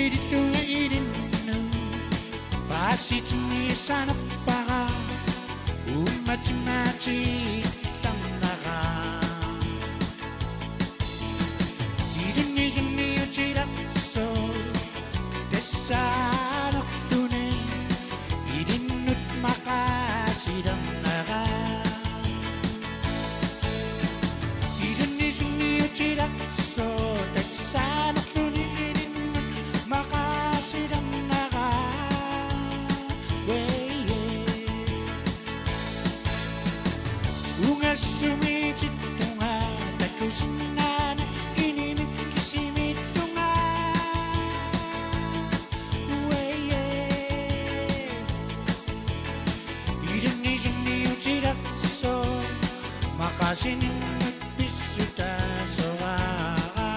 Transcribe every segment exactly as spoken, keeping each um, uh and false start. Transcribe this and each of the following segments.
Ilillunga ilinnut paasitinniassanerpara, uummatimaatillarnera. Ilinni sunniutilersoq tassaanerluni, ilinnut maqaasilernera. Ilinni sunniutilersoq tassaanerluni, ilinnut maqaasilernera. Uee. Ungassumiitittunga takusinnaaneq, inimit kisimiittunga. Uee. Ilinni sunniutilersoq maqaasininnut pissutaasoraara.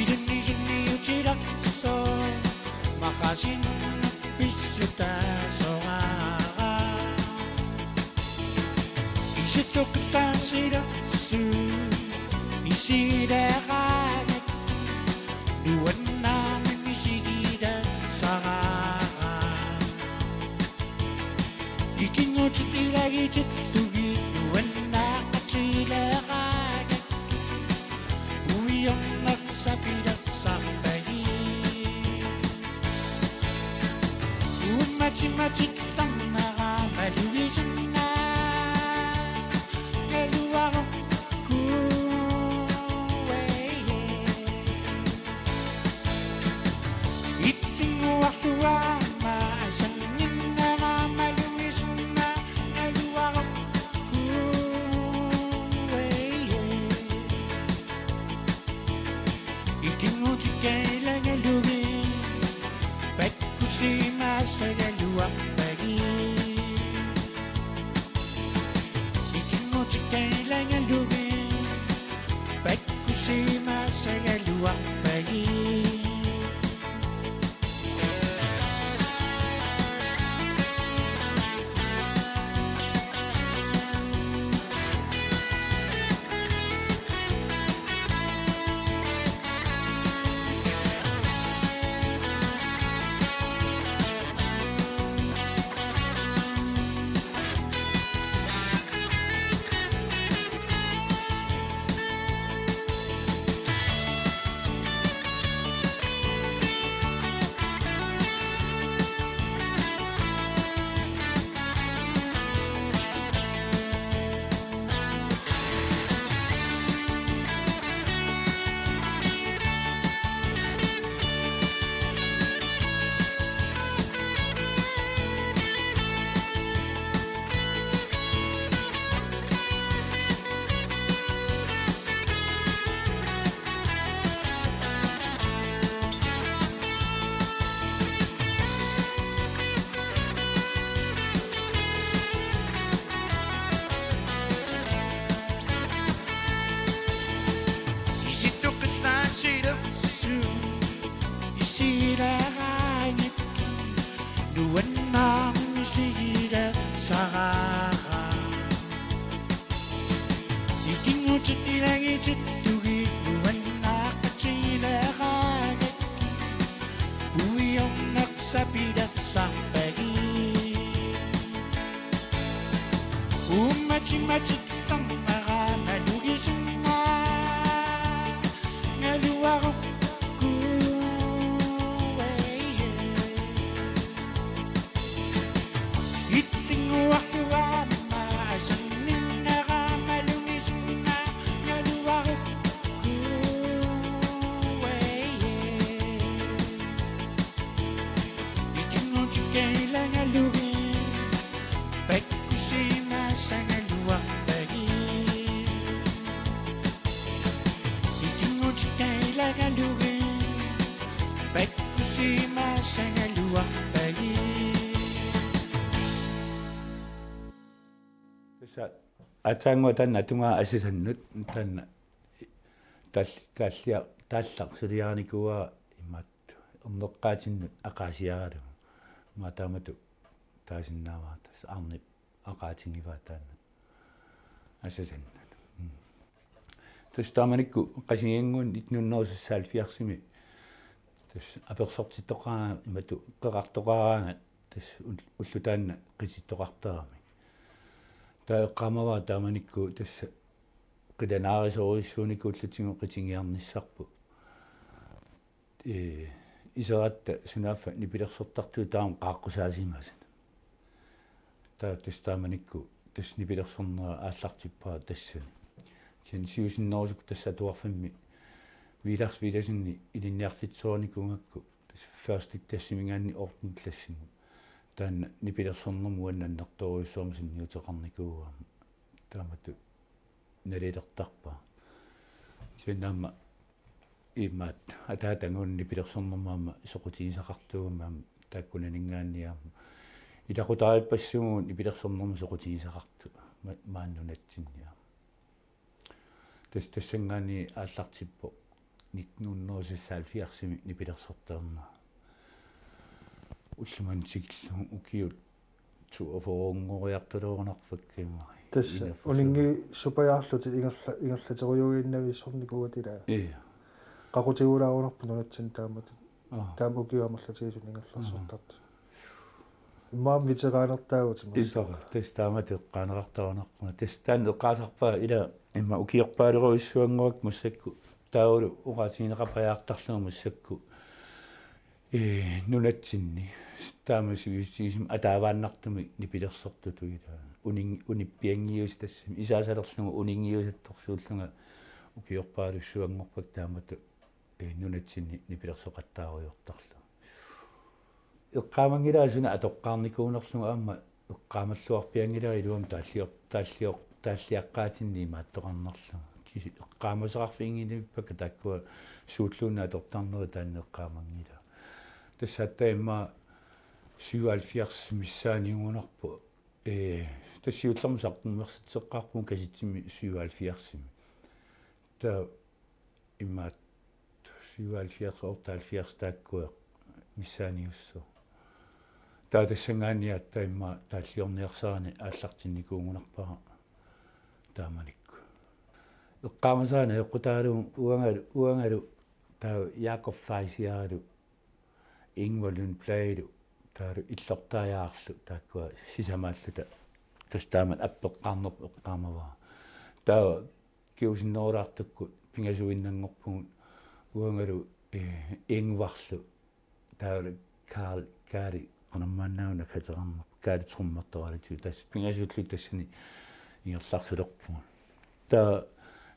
Ilinni sunniutilersoq maqaasininnut pissutaasoraara. Isertoqqittaarsilersuut isigilaaraangakkit, nuannaarnani isigilaasaraara. Ikinngutit ilagiittugit nuannaaqatigilaaraangakkit, puiornersapilersarpagit. Uummatimaatillarnera malugisinnaavat, naluarukku. Illinnguarlugu aamma asanninnerma malugisinnaavat, naluarukku. Ikinngutikka ilangalugit pakkusimassagaluarpagit. Ikinngutikka ilangalugit pakkusimassagaluarpagit. Isertoqqittaarsilersuut isigilaaraangakkit, nuannaarnani isigilaasaraara. Ikinngutit ilagiittugit nuannaaqatigilaaraangakkit, puiornersapilersarpagit. Uummatimaatillarnera malugisinnaavat, naluarukku. Illinnguarlugu aamma asanninnerma malugisinnaavat, naluarukku. Ikinngutikka ilangalugit pakkusimassagaluarpagit. Ikinngutikka ilangalugit pakkusimassagaluarpagit. Tassa aatsaannguaq taanna atugaat asasannut taanna tal-, tallia-, tallaq suliarinikuuara imaattoq erneqqaatinnut aqaasiaralugu. Imaattoq taamatut taasinnaavara, tassa arnip aqaatigivaa taanna asasannut. Mm. Tassa taamanikkut Qasigiannguani nitten hundrede og seksoghalvfjerdsimi tassa apersortittoqaraangat imatut qeqartoqaraangat tassa ul-, ulloq taanna qitittoqartaramik. Taava eqqaamavara taamanikkut tassa qilanaarisorujussuunikuullutigu qitigiarnissarput. Ee, iseratta sunaaffa nipilersortartut taama qaaqqusaasimasut. Taava tassa taamanikkut tassa nipilersornera aallartippara tassani. Kisianni siusinnerusukkut tassa atuarfimmi Vilars Villadsenip ilinniartitsisorinikuugakku tassa første klassiminngaanniit ottende klassinnut. Taanna nipilersornermut uannut annertoorujussuarmik sunniuteqarnikuuara aamma. Taamatut nalilertarpara. Kisianni aamma imaattoq ataataguni nipilersornermut aamma soqutigisaqartuugami aamma taakkunaninngaanniit aamma ilaqutariippassuugut nipilersornermut soqutigisaqartut ma-, maani nunatsinni aamma. Tassa tassanngaanniit aallartippoq nitten hundrede og seksoghalvfjerdsimi nipilersortarnera. Ullumanna tikillugu ukiut toogfyrrengoriartulerunarpakka immaqa. Tassa enogfyrre. Uninngivissupajaarlutit ingerla-, ingerlaterujuiinnavissornikuugatta ilaa. Ii. Qaqutigulaarunarpoq nunatsinni taamatut. Aa. Taama ukiut amerlatigisut ingerlaarsortartut. Aa. Immaqa aamma veteranertaavutit massakkut. Ippa, tassa taamatut eqqaaneqartarunarpunga. Tassa taanna eqqaasarpara ilaa immaqa ukiorpaalerujussuannguakka massakkut. Taavalu oqaatigineqarpajaartarlunga massakkut. Ee, nunatsinni taama sivisutigisumik ataavaannartumik nipilersortutut ilaa. Unin-, unippianngiusat tassami isaasalerlunga uninngiusattorsuullunga ukiorpaalussuanngorpakka taamatut, ee, nunatsinni nipilersoqattaarujoortarlunga. Eqqaamanngilara suna atoqqaarnikuunerlunga aamma eqqaamalluarpianngilara iluamik taallior-, taallior-, taalliaqqaatinni imaattoqarnerlunga. Kisi-, eqqaamasaqarfiginngilippakka taakkua suulluunniit atortarnerit taanna eqqaamanngilara. Tassa aatsaat immaqa syvoghalvfjerds missaaniugunarpoq. Ee, tassa siullermik saqqummersitseqqaarpugut kasitsimi syvoghalvfjerdsimi. Taava imaattoq syvoghalvfjerds, otteoghalvfjerds taakkua missaaniussaaq. Taava tassanngaanniit aatsaat immaqa taalliorniarsarani aallartinnikuugunarpara taamanikkut. Eqqaamasara najoqqutaalugu uangalu, uangalu taava Jakob Fleischerlu Ingvar Lundbladlu taavalu Illortaa Jaarlu taakkua sisamaalluta. Tassa taamatut appeqqaarnerput eqqaamavara. Taava kingusinnerulaartukkut pingasuinnanngorpugut uangalu, ee, Ingvarlu taavalu Kaali, Kaali, qanormaannaana kateqarnerput, Kaali trommertoralugu tassa pingasuulluta tassani ingerlarsulerpugut. Taava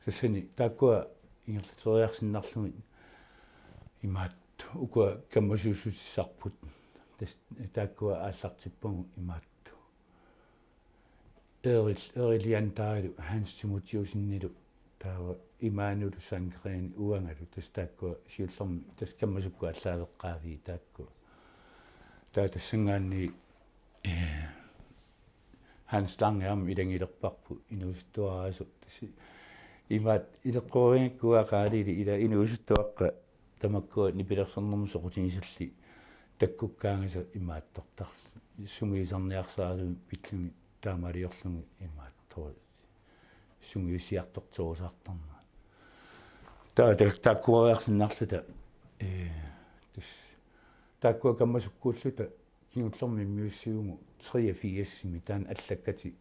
tassani taakkua ingerlateriarsinnarlugit imaattoq ukua kammasuussutissarput. Tassa taakkua aallartippagut imaattoq. Eril, Eril Jandaalu, Hans Timotheussenilu, taava Immanuel Sandgreen uangalu, tassa taakkua siullermik, tassa kammasukkut aallaaveqqaaviit taakkua. Taava tassanngaanniit, ee, Hans Lange aamma ilagilerparput inuusuttuaraasoq. Tassa imaattoq ileqqorigakku Kaalili ila inuusuttuaqqat tamakkua nipilersornermut soqutigisallit takkukkaangasat imaattortarlugit. Sungiusarniarsaralugu pillugit taamaaliorlugit imaattoq. Sungiusiartorterusaartarnerat. Taava ta-, taakkuariarsinnarluta, ee, tassa taakkua kammasukkuulluta kingullermik immiussivugut treogfirsimi taanna allakkatit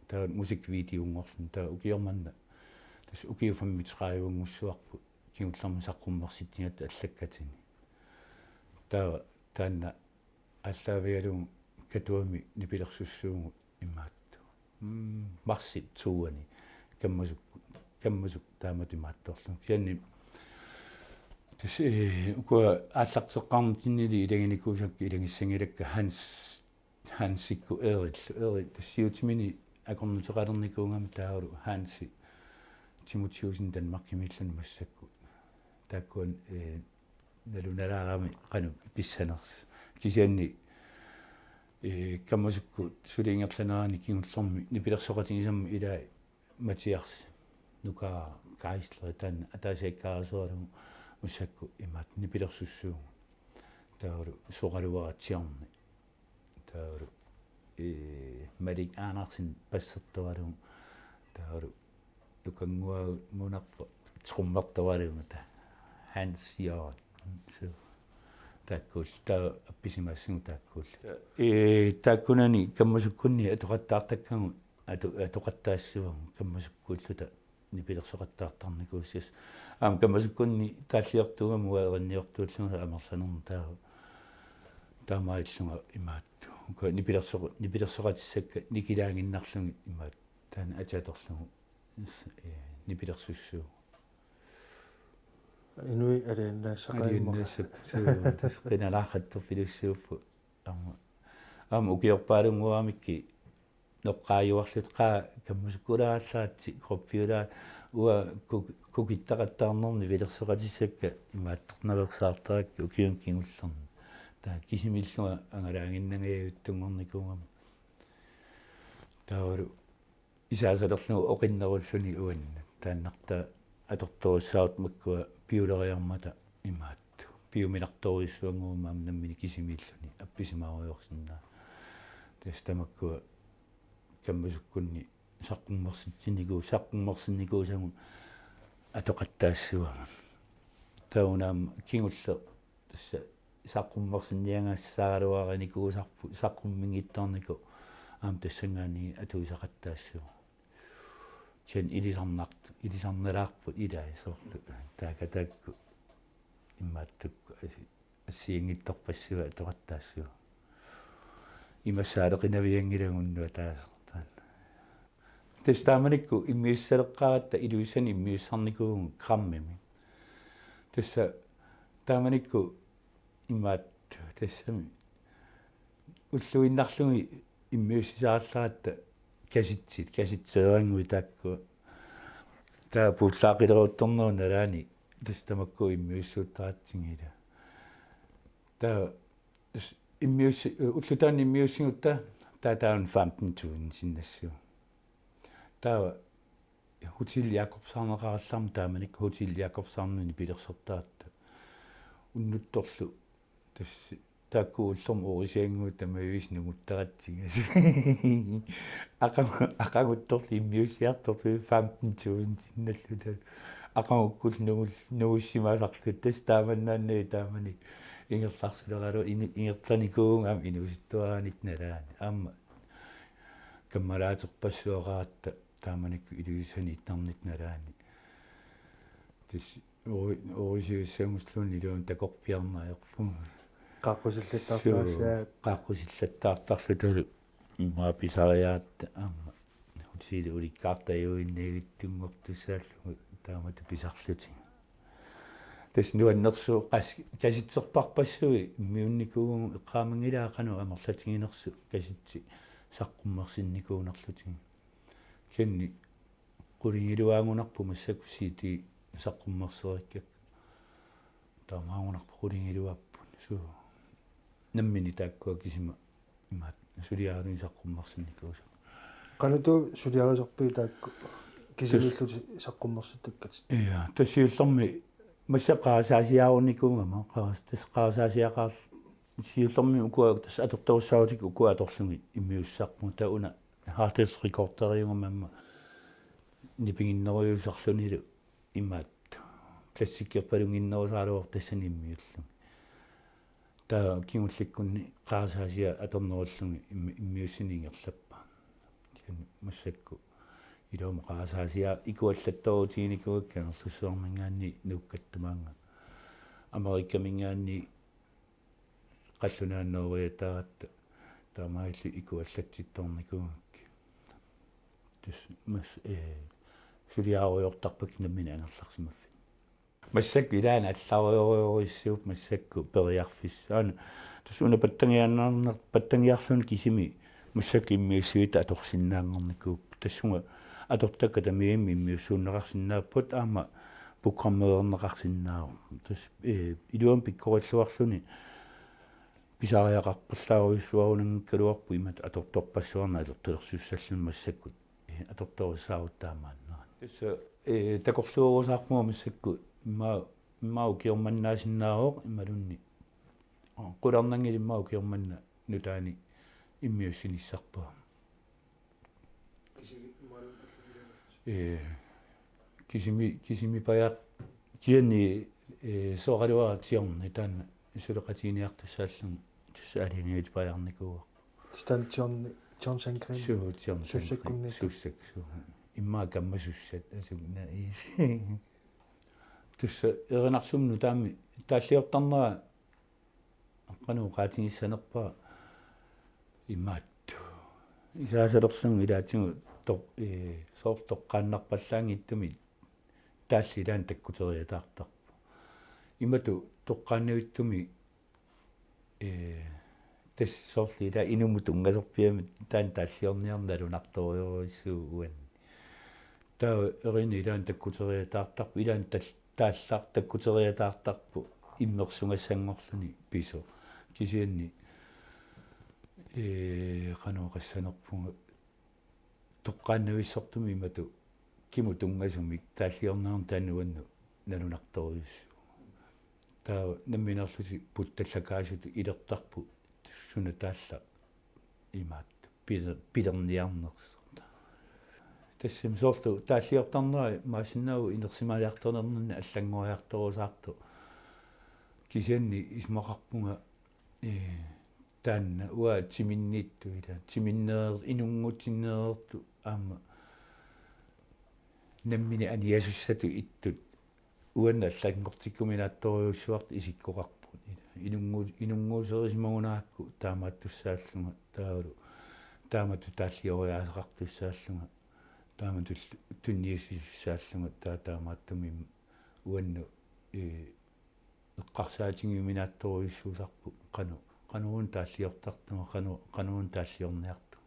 taava musikvideonngorluni taava ukioq manna tassa ukiut femogtredivenngussuarput kingullermik saqqummersitsigatta allakkatini. Taava taanna aallaavigalugu Katuami nipilersussuugut imaattoq. Mm, marsip toani kammasuk-, kammasuk taamatut imaattorlugit. Kisianni tassa, ee, ukua aallarteqqaarnitsinnilu ilaginikuusakka ilagissanngilakka Hans Hansikkut Eril, Eril, tassa siutimini akornuteqalernikuugami taavalu Hansi Timotheussen Danmarkimiilluni massakkut. Taakkua, ee, nalunalaarami qanoq pissanersoq. Kisianni, ee, kammasukkut suli ingerlanerani kingullermi nipilersoqatigisammat ilaa Mathias Nuka Geisler taanna ataasiakkaarusuralugu massakkut imaattoq nipilersussuugut. Taavalu soraluaratsiarni. Taavalu, ee, Malik Andersen bassertoralugu. Taavalu Nukannguagut Ngunarpoq Trommertoraluunniit Hans Jørgen. Suu. Taakkuul-, taava appisimaassagut taakkuulluta. Ee, taakkunani kammasukkunni atoqattaartakkagut ato-, atoqattaassavagut kammasukkuulluta nipilersoqattaartarnikuussasut. Aamma kammasukkunni taalliortuugama uanga erinniortuullunga amerlanermut taava. Taamaalillunga imaattoq. Uku nipilersoq-, nipilersoqatissakka nikilaaginnarlugit imaattoq. Taanna atia atorlugu, ee, nipilersussuu. Inuit alianaassaqaat immaqa. Alianaassap-, suu, tassa qinalaartuttorfilussuupput. Aamma, aamma ukiorpaalunnguamikku noqqaajuarluta qaa kammasukkulaallaatsi, gruppiulaa, uanga kuk-, kukittaqattaarnermi nipilersoqatissakka imaattornaveersaartarakkit ukiuni kingullerni. Taava kisimiillunga angalaaginnangajavittunngornikuugama. Taavalu isaasalerlugu oqinnerulluni uannut. Taannartaa atortorissaarutit makkua piuleriarmata imaattoq. Piuminartorujussuanngormat aamma nammineq kisimiilluni appisimaarujoorsinnaasoq. Tassa tamakkua kammasukkunni saqqummersitsinnikuus-, saqqummersinnikuusagut atoqattaassavagut. Taava una aamma kingulleq tassa saqqummersinniagassaagaluarinikuusarput saqqummiunngitsoornikoq aamma tassanngaanniit atuisaqattaassavagut. Kisianni ilisarnart-, ilisarnalaarput ilai soorlu. Taakku taakku imaattukkut asi-, assigiinngitsorpassuit atoqattaassavagut. Imassaaleqinavianngilagut unnuaq taasartaat. Tassa taamanikkut immiussisaleqqaaratta Ilulissani immiussarnikuuvugut Grammimi. Tassa taamanikkut imaattoq tassami ulluinnarlugit immiussisarallaratta kasitsit, kasitseerannguit taakku. Taava puullaaqileruttornerup nalaani tassa tamakku immiussuuttaratsigu ilaa. Taava tassa immiussi-, ulloq taanna immiussigutta taava taanna femten tusind sinnassavagut. Taava Hotel Jakobshavneqarallarmat taamanikkut Hotel Jakobshavnimi nipilersortaratta. Unnuttorlu tassa taakku ullormut urusiannguit tamaviisa nunguttaratsigit. Aqagu-, aqaguttorlu immiussiartorput femten tusind sinnalluta. Aqagukkullu nungul-, nungussimasarluta tassa taamannaannagit taamani ingerlarsileraluarlunga ini-, ingerlanikuuvugut aamma inuusuttuaraanni nalaani. Aamma kammalaaterpassuaqaratta taamanikkut Ilulissani ittarnit nalaani. Tassa ori-, orisiussagulluni iluamik takorpiarneq ajorpugut. Qaaqqusillattaartarassaaq. Suu, qaaqqusillattaartarlutalu immaqa pisariaqartut aamma hotelip ulikkaartajuinnavittunngortussaallugu taamatut pisarlutigu. Tassa nuannersuuvoq qas-, kasitserparpassuit immiunnikuuvugut eqqaamanngilaat qanoq amerlatiginersut kasitsit saqqummersinnikuunerlutigu. Kisianni qulingiluaagunarpoq massakkut C D saqqummersereerikkakka. Taamaagunarpoq qulingiluaapput. Suu. Nammineq taakkua kisima imaattoq suliaralugit saqqummersinnikuusagut. Qanoq suliarisarpigit taakku kisimiillutik saqqummersittakkatit? Ja, tassa siullermik massakkut qarasaasiaarunikuugama, qaras-, tassa qarasaasiaqaar-, siullermik ukua tassa atortorissaarutit ukua atorlugit immiussisarpugut taava una harddisk recorderiugama aamma nipiginnerujussuarlunilu imaattoq. Plastikkerpalunnginnerusaraluarpoq tassani immiullugit. Taava kingullikkunni qarasaasiaq atornerullugit immi-, immiussineq ingerlappaat. Kisianni massakkut iluamik qarasaasiaq ikuallattoorutiginikuuakka Kangerlussuarminngaanniit Nuukkatta maanga. Amerikaminngaanniit qallunaat nooriataaratta taamaalilluni ikuallatsittornikuuakka. Tassa mas-, ee, suliarujoortarpakka nammineq angerlarsimaffinni. Massakkut ilaanni allarujorujussuupput massakkut periarfissaq. Aana tassa una pattangiaannarner-, pattangiarluni kisimi massakkut immiussiviit atorsinnaanngornikuupput. Tassunga atortakka tamarmik immiussuunneqarsinnaapput aamma programmeerneqarsinnaavoq. Tassa, ee, iluamik pikkorilluarluni pisariaqarpallaarujussuarunanngikkaluarpoq imatut atortorpassuarnik atortalersussalluni massakkut, ee, atortorissaarutta taamaannerani. Tassa, ee, takorluugarusaarpunga massakkut immaqa, immaqa ukioq mannaasinnaavoq imaluunniit qularnanngilaq immaqa ukioq manna nutaanik immiussinissarpara. Ee, Kisimi, kisimipajaaq, kisianni, eh, soorlu tiorni taanna suleqatiginiartussaalluni tassa aalajangiutipajaarnikuuvoq. Tassa taanna tiorni, tiornsandgrene. Suu, tiornsandgrene. Sussakkunni. Sussakku, suu. Immaqa kammasussat, asugna is. Tassa erinarsuarmi taama taalliortarnera qanoq oqaatigissanerpara imaattoq. Isaasalersugut ilaatigut toq-, ee, soorlu toqqaannarpallaanngitsumik taalli ilaanni takkuteriataartarpoq. Imatut toqqaannavitsumik, ee, tassa soorlu ilaa inummut tunngasorpiamik taanna taalliorniarneq nalunartorujussuuvoq uani. Taava erinit ilaanni takkuteriataartarput, ilaanni tal-, taallat takkuteriataartarput immersugassanngorluni pisoq. Kisianni, ee, qanoq oqassanerpunga, toqqaannavissortumik imatut kimut tunngasumik taalliorniarneq taanna uannut nalunartorujussuuvoq. Taava nammineerlutik puttallakaasutut ilertarput suna taallaq imaattoq piler-, pilerniarnersoq. Tassami soorlu taalliortarnera imaassinnaavoq inersimaliartornerni allanngoriartorusaartoq. Kisianni isumaqarpunga, ee, taanna uanga timinniittut ilaa, timinnereer-, inunngutinnereertut aamma nammineq aniasussatut ittut uannut allanngortikkuminaattorujussuartut isikkoqarput. Inunngu-, inunnguuserisimagunagakku taamaattussaallunga taavalu taamatut taallioriaaseqartussaallunga taamatut tunniussisussaallunga taa-, taamaattumik uannut, ee, eqqarsaatigiuminaattorujussuusarput qanoq, qanoq una taalliortartunga, qanoq, qanoq una taalliorniartunga.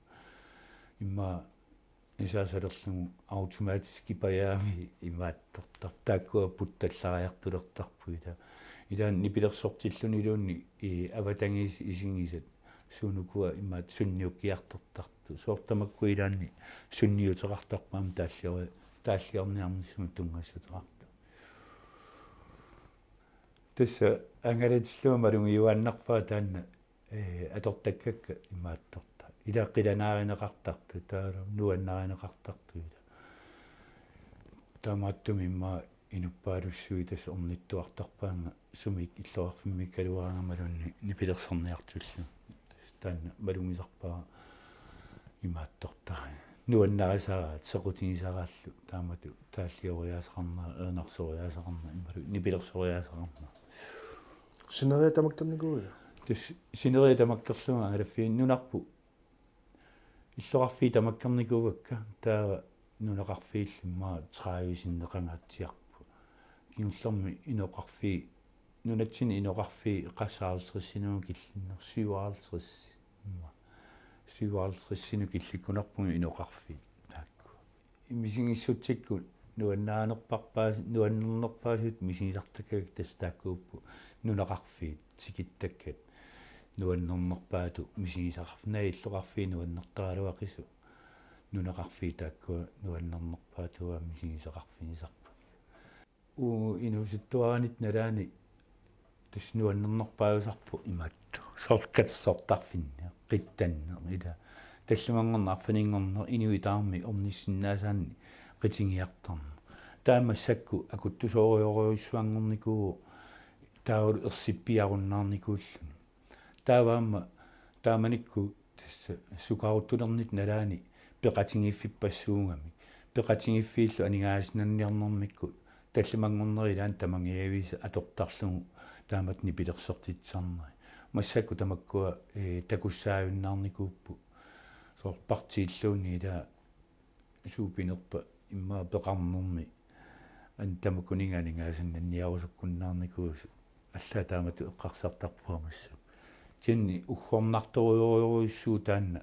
Immaqa isaasalerlugu automatiskipajaami imaattortarput. Taakkua puttallariartulertarput ilaa. Ilaanni nipilersortilluniluunniit, ee, avatangiisit isigisat suunukua imaattoq sunniukkiartortartut. Soorlu tamakku ilaanni sunniuteqartarput aamma taalliori-, taalliorniarnissamut tunngassuteqartut. Tassa angalatillugu malugiuaannarpara taanna, ee, atortakkakka imaattortarput. Ilaa qilanaarineqartartut, taavalu nuannarineqartartut ilaa. Taamaattumik immaqa inuppaalussuit tassa ornittuartarpaannga sumik illoqarfimmiikkaluaraangamaluunniit nipilersorniartullugu. Taanna malugisarpara imaattortaq. Nuannarisaraat, sequtigisaraallu, taamatut taallioriaaseqarnera, erinarsooriaaseqarnera, imaluunniit nipilersoriaaseqarnera. Sineriak tamakkernikuuiuk? Tassa sineriak tamakkerlugu angalaffiit nunarput. Illoqarfiit tamakkernikuuakka, taava nunaqarfiillu immaqa tredive sinneqangaatsiarput. Kingullermi inoqarfii, nunatsinni inoqarfii qassit halvtredsinut killinneq, syvoghalvtreds. Immaqa syvoghalvtredsinut killikkunarpugut inoqarfiit. Taakku. Misigissutsikkut nuannarinerparpaas-, nuannernerpaasut misigisartakkakka tassa taakkuupput nunaqarfiit tikittakkat nuannernerpaatut misigisaqarfik, illoqarfiit nuannertaraluaqisut, nunaqarfiit taakkua nuannernerpaatut misigisaqarfigisarput. Uu, inuusuttuaranitta nalaani tassa nuannernerpaajusarpoq imaattoq. Soorlu katersortarfinni, qitsanneq, ilaa. Tallimanngorneq, arfininngorneq, inuit tamarmik ornissinnaasaannik qitigiartarneq. Taava massakkut akuttusoorujorujussuanngornikuuvoq taavalu ersippiarunnaarnikuulluni. Taava aamma taamanikkut tassa sukaaruttulernitta nalaani peqatigiiffippassuugamik. Peqatigiiffiillu aningaasanniarnermikkut tallimanngornerit ilaanni tamangajaviisa atortarlugu taamatut nipilersortitsisarneri. Massakkut tamakkua, ee, takussaajunnaarnikuupput. Soorlu partiilluunniit ilaa suupinerpa immaqa peqarnermi an-, tamakkuninnga aningaasannanniarusukkunnaarnikuusoq. Allaat taamatut eqqarsartarpunga massakkut. Kisianni uggornartorujorujussuuvoq taanna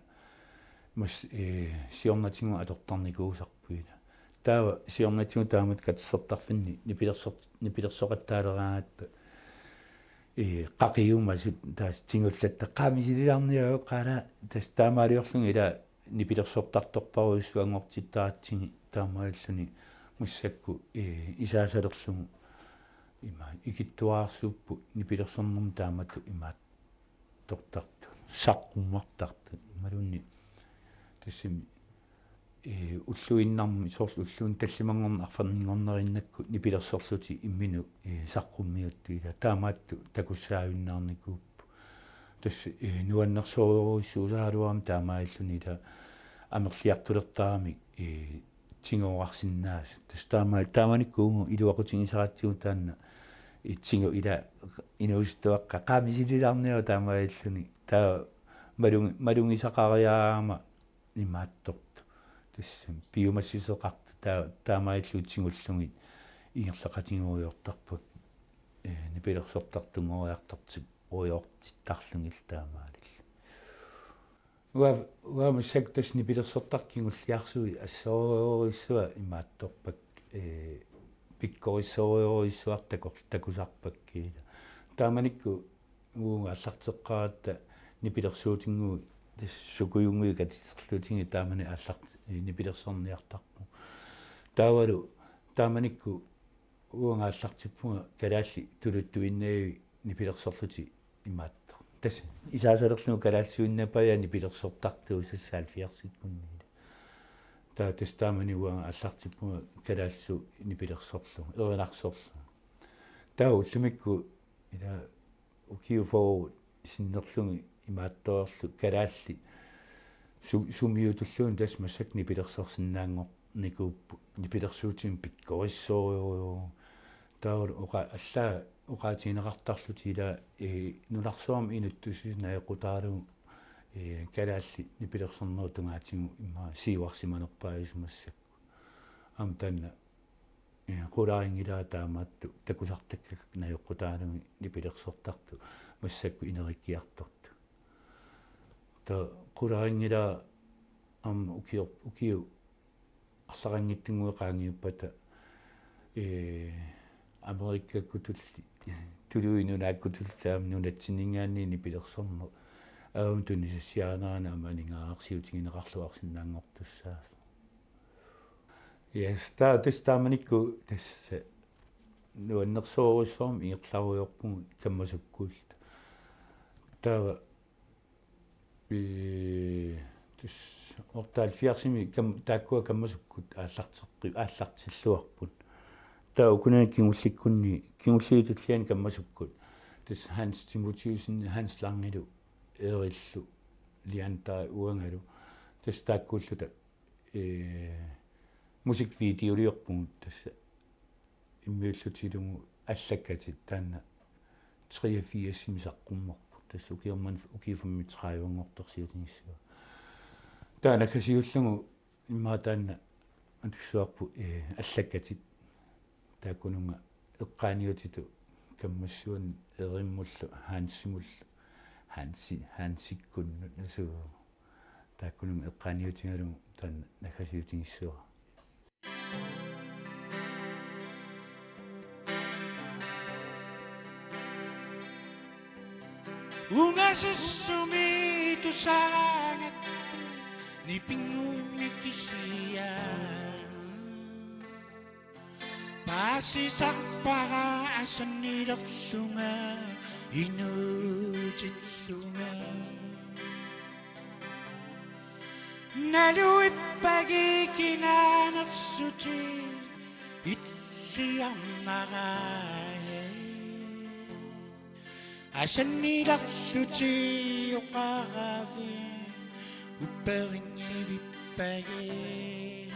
mas-, ee, siornatigut atortarnikuusarput ilaa. Taava siornatigut taamatut katersortarfinni nipilersor-, nipilersoqattaaleraangatta, ee, qaqiumasut taava tigullattarput qaa misililaarniaruk qaa, tassa taamaaliorlugit ilaa nipilersortartorparujussuanngortittaratsigit taamaalilluni massakkut, ee, isaasalerlugu ima ikittuararsuupput nipilersornermut taamatut imaattortartut, saqqummertartut imaluunniit tassami Ee, ulluinnarmi soorlu ulluinnarni tallimanngorneq arferninngornerinnakkut nipilersorlutik imminut, ee, saqqummiuttut ila taamaattut takussaajunnaarnikuupput. Tassa, ee, nuannersorujussuusaraluarami taamaalilluni ila amerliartulertaramik, ee, tigooqqarsinnaasut. Tassa taama-, taamanikkut uagut iluaqutigisaratsigu taanna, ee, tigu ila inuusuttuaqqat qaa misililaarniarput taamaalilluni. Taava malungi-, malugisaqariarama imaattortut. Tassa piumassuseqartut taa-, taamaalillutik tigullugit ingerlaqatigooriartarput. Ee, nipilersortartunngoriartortut uagutsiartarlugit taamaalilluni. Ua-, uanga massakkut tassa nipilersortartut kingulliarsui assorujussuaq imaattorpakka, ee, pikkorissorujussuaq takor-, takusarpakka ila. Taamanikkut uagut aallarteqqaaratta nipilersuutinnguit tassa sukujunnguit katitserlutigit taamani aallart-, nipilersorniartarpugut. Taavalu taamanikkut uanga aallartippunga kalaallit tuluttuinnagit nipilersorlutik imaattoq. Tassa isaasalerlugu kalaallisuinnaappaa nipilersortartuusassat halvfjerdsikkunni. Taava tassa taamani uanga aallartippunga kalaallisut nipilersorlugit, erinarsorlugit. Taava ullumikkut ila ukiut fyrre sinnerlugit imaattoorlugit kalaallit su-, sumiuttulluunniit tassa massakkut nipilersorsinnaanngornikuupput, nipilersuutit pikkorissorujuupput. Taavalu oqa-, allaat oqaatigineqartarlutik ila, ee, nunarsuarmi inuttussuseq najoqqutaralugu, ee, kalaallit nipilersornerup tungaatigut immaqa siuarsimanerpaajusoq massakkut. Aamma taanna, ee, qularinngilara taamaattut takusartakkakka najoqqutaralugit nipilersortartut massakkut ineriartortut. Taava qularinngilara aamma ukior-, ukiut arlaqanngitsunnguit qaangiuppata, ee, Amerikkakkutulli, Tuluit Nunaakkutulli aamma nunatsinninngaanniit nipilersorneq. Aamma tunisassiarinerani aamma aningaasarsiutigineqarluarsinnaanngortussaasoq. Yes, taava tassa taamanikkut tassa nuannersorujussuarmik ingerlarujoorpugut kammasukkuulluta. Taava, ee, tassa otteoghalvfjerdsimi kam-, taakkua kammasukkut aallarteqqi-, aallartilluarput. Taava ukunani kingullikkunni, kingulliit tulliani kammasukkut. Tassa Hans Timotheusen, Hans Langilu, Eerillu, Leander uangalu. Tassa taakkuulluta, ee, musikvideoliorpugut tassa immiullutigilugu Allakkatit taanna treogfirsimi saqqummerput. Tassa ukiormanna ukiut femogtredivenngortorsiutigissavat. Taava naggasiullugu immaqa taanna atussuarput, ee, Allakkatit. Taakkununnga eqqaaniutitut kammassuanut Eerimmullu Hansimullu. Hansi, Hansikkunnut nasuu. Taakkununnga eqqaaniutigalugu taanna naggasiutigissavat. Ungasiusumi tusaangat nipinnguummi kisiat. Paasisarpara asannilerlunga inuutillunga. Naluippagit kinaanersutit illiarnaraat. Asannilerlutit oqaravit upperinngivippagit.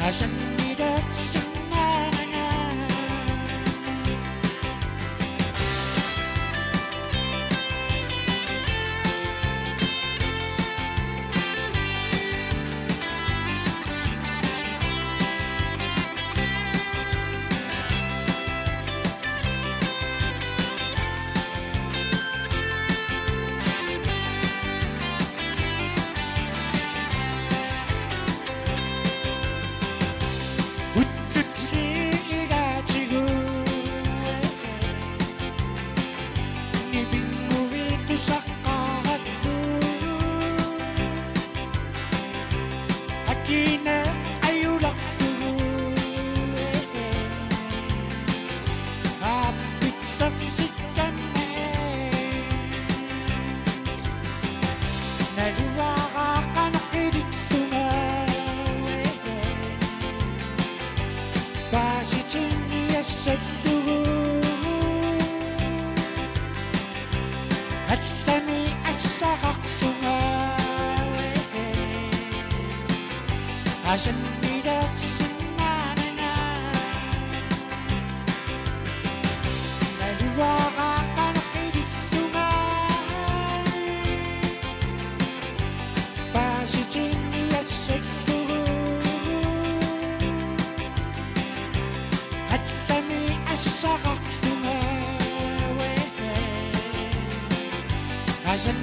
Asannilaarsinnaananga. Ullulli ilaatigut nipinnguitusaqarattugut. Akina ajularlugu. Aappillersikkami. Naluara qanoq qilillunga. Paasitinniassallugu. Allami assaqarlunga. Asannilaarsinnaananga. Naluara qanoq qilillunga. Paasitinniassallugu. Allami assaqarlunga. Asan